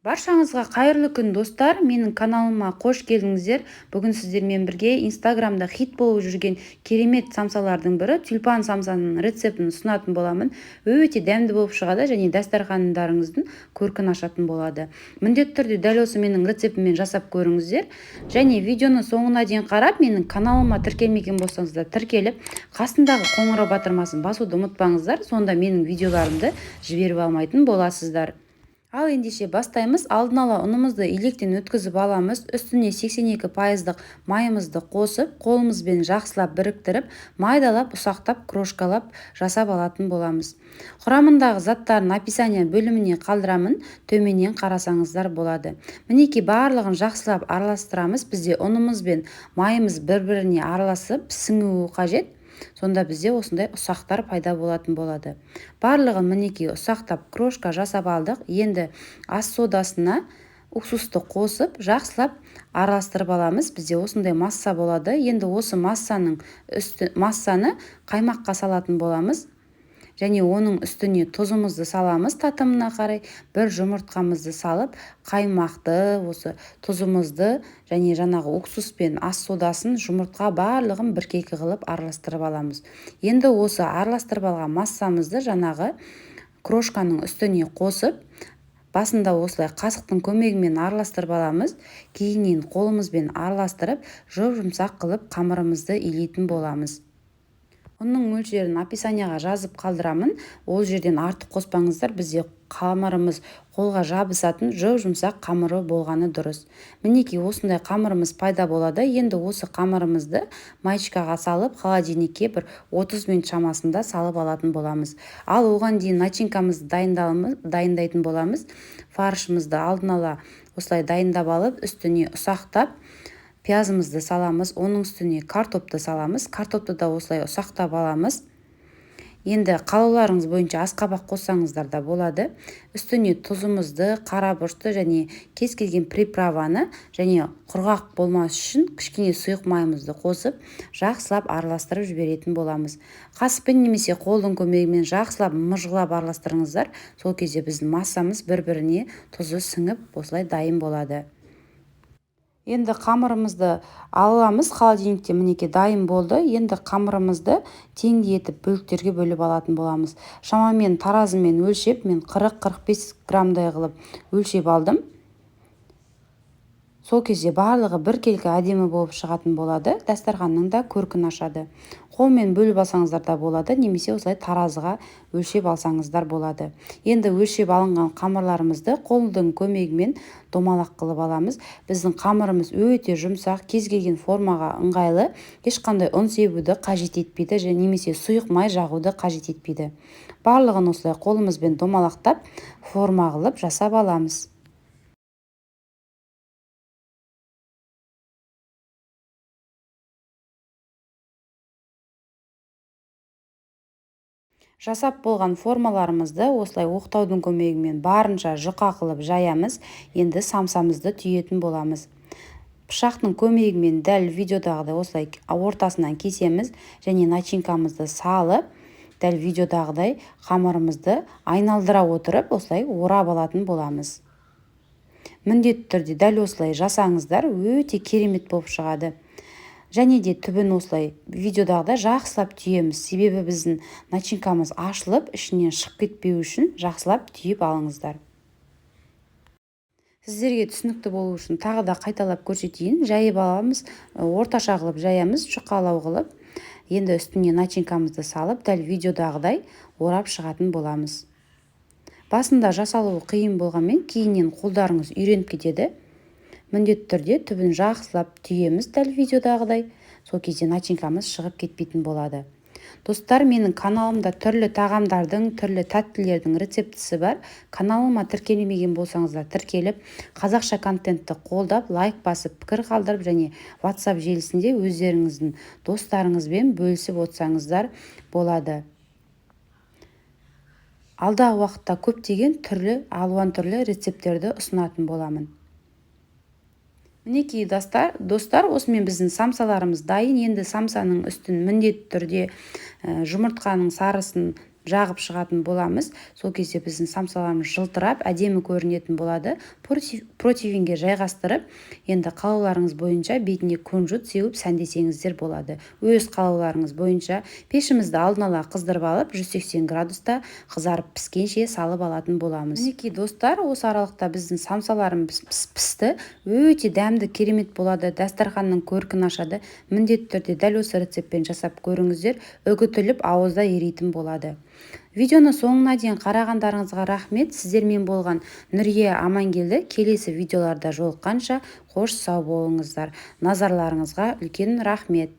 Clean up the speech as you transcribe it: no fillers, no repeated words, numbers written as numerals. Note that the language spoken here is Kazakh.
Баршаңызға қайырлы күн, достар! Менің каналыма қош келдіңіздер. Бүгін сіздермен бірге Инстаграмда хит болып жүрген керемет самсалардың бірі тюльпан самсаның рецептін ұсынатын боламын. Өте дәмді болып шығады және дастархандарыңыздың көркін ашатын болады. Міндетті түрде дәл осы менің рецептіммен жасап көріңіздер. Және видеоны соңына дейін қарап, менің каналыма тіркелмеген болсаңыздар, тіркеліп, қасындағы қоңырау батырмасын басуды ұмытпаңыздар. Сонда менің видеоларымды жіберіп алмайтын боласыздар. Ал ендеше бастаймыз. Алдын ала ұнымызды електен өткізіп аламыз. Үстіне 82%-лық майымызды қосып, қолымызбен жақсылап біріктіріп, майдалап, ұсақтап, крошкалап жасап алатын боламыз. Құрамындағы заттарын описание бөліміне қалдырамын, төменнен қарасаңыздар болады. Мінекей, барлығын жақсылап араластырамыз. Бізде ұнымыз бен майымыз бір-біріне араласып, сіңуі қажет. Сонда бізде осындай ұсақтар пайда болатын болады. Барлығын мінекей ұсақтап крошка жасап алдық. Енді ас содасына уксусты қосып, жақсылап араластырып аламыз. Бізде осындай масса болады. Енді осы массаны қаймаққа салатын боламыз. Және оның үстіне тұзымызды саламыз татымына қарай. Бір жұмыртқамызды салып, қаймақты, осы тұзымызды және жаңағы уксус пен ас содасын, жұмыртқа барлығын біркелкі қылып араластырып аламыз. Енді осы араластырып алған массамызды жаңағы крошканың үстіне қосып, басында осылай қасықтың көмегімен араластырып аламыз. Кейіннен қолымызбен араластырып, жұп-жұмсақ қылып қамырымызды илейтін боламыз. Ұнның мөлшерін описанияға жазып қалдырамын. Ол жерден артық қоспаңыздар, бізде қамырымыз қолға жабысатын жұп-жұмсақ қамыры болғаны дұрыс. Мінекей, осындай қамырымыз пайда болады. Енді осы қамырымызды маечкаға салып, холодильникке бір 30 минут шамасында салып алатын боламыз. Ал оған дейін начинкамызды дайындайтын боламыз. Фаршымызды алдын ала осылай дайындап алып, үстіне ұсақтап пиязымызды саламыз, оның үстіне картопты саламыз. Картопты да осылай ұсақтап аламыз. Енді қалауларыңыз бойынша асқабақ қоссаңыздар да болады. Үстіне тұзымызды, қара бұрышты және кез келген приправаны және құрғақ болмас үшін кішкене сұйық майымызды қосып, жақсылап араластырып жіберетін боламыз. Қасықпен немесе қолдың көмегімен жақсылап мыжғылап араластырыңыздар. Сол кезде біздің массамыз бір-біріне тұзы сіңіп, осылай дайын болады. Енді қамырымызды аламыз, холодильникте мінекей дайын болды. Енді қамырымызды теңдей етіп бөліктерге бөліп алатын боламыз. Шамамен таразымен өлшеп, мен 40-45 граммдай қылып өлшеп алдым. Сол кезде барлығы біркелкі әдемі болып шығатын болады, дастарханның да көркін ашады. Қолмен бөліп алсаңыздар да болады, немесе осылай таразыға өлшеп алсаңыздар болады. Енді өлшеп алынған қамырларымызды қолдың көмегімен домалақ қылып аламыз. Біздің қамырымыз өте жұмсақ, кез келген формаға ыңғайлы, ешқандай ұн себуді қажет етпейді және немесе сұйық май жағуды қажет етпейді. Барлығын осылай қолымызбен домалақтап, форма қылып жасап аламыз. Жасап болған формаларымызды осылай оқтаудың көмегімен барынша жұқа қылып жаямыз. Енді самсамызды түйетін боламыз. Пышақтың көмегімен дәл видеодағыдай осылай ортасынан кесеміз және начинкамызды салып, дәл видеодағыдай қамырымызды айналдыра отырып осылай орап алатын боламыз. Міндетті түрде дәл осылай жасаңыздар, өте керемет болып шығады. Және де түбін осылай видеодағыдай жақсылап түйеміз. Себебі біздің начинкамыз ашылып, ішінен шығып кетпеу үшін жақсылап түйіп алыңыздар. Сіздерге түсінікті болу үшін тағы да қайталап көрсетейін. Жайып аламыз, орташа қылып жаямыз, жұқалау қылып. Енді үстіне начинкамызды салып, дәл видеодағыдай орап шығатын боламыз. Басында жасалуы қиын болғанмен, кейіннен қолдарыңыз үйреніп кетеді. Міндетті түрде түбін жақсылап түйеміз дәл видеодағыдай. Сол кезде начинкамыз шығып кетпейтін болады. Достар, менің каналымда түрлі тағамдардың, түрлі тәттілердің рецептісі бар. Каналыма тіркелмеген болсаңыздар, тіркеліп, қазақша контентті қолдап, лайк басып, пікір қалдырып және WhatsApp желісінде өздеріңіздің достарыңызбен бөлісіп отырсаңыздар болады. Алдағы уақытта көптеген түрлі, алуан түрлі рецепттерді ұсынатын боламын. Мінекей, достар, осымен біздің самсаларымыз дайын. Енді самсаның үстін міндетті түрде жұмыртқаның сарысын Жағып шығатын боламыз. Сол кезде біздің самсаларымыз жылтырап, әдемі көрінетін болады. Противеньге жайғастырып, енді қалауларыңыз бойынша бетіне кунжут сеуіп сәндесеңіздер болады. Өз қалауларыңыз бойынша. Пешімізді алдын ала қыздырып алып, 180 градуста қызарып піскенше салып алатын боламыз. Мінекей, достар, осы аралықта біздің самсаларымыз пісті. Өте дәмді, керемет болады, дастарханның көркін ашады. Міндетті түрде дәл осы рецептпен жасап көріңіздер, үгітіліп, ауызда еритін болады. Видеоны соңына дейін қарағандарыңызға рахмет. Сіздермен болған Нүрия Амангелді. Келесі видеоларда жолыққанша, қош сау болыңыздар. Назарларыңызға үлкен рахмет.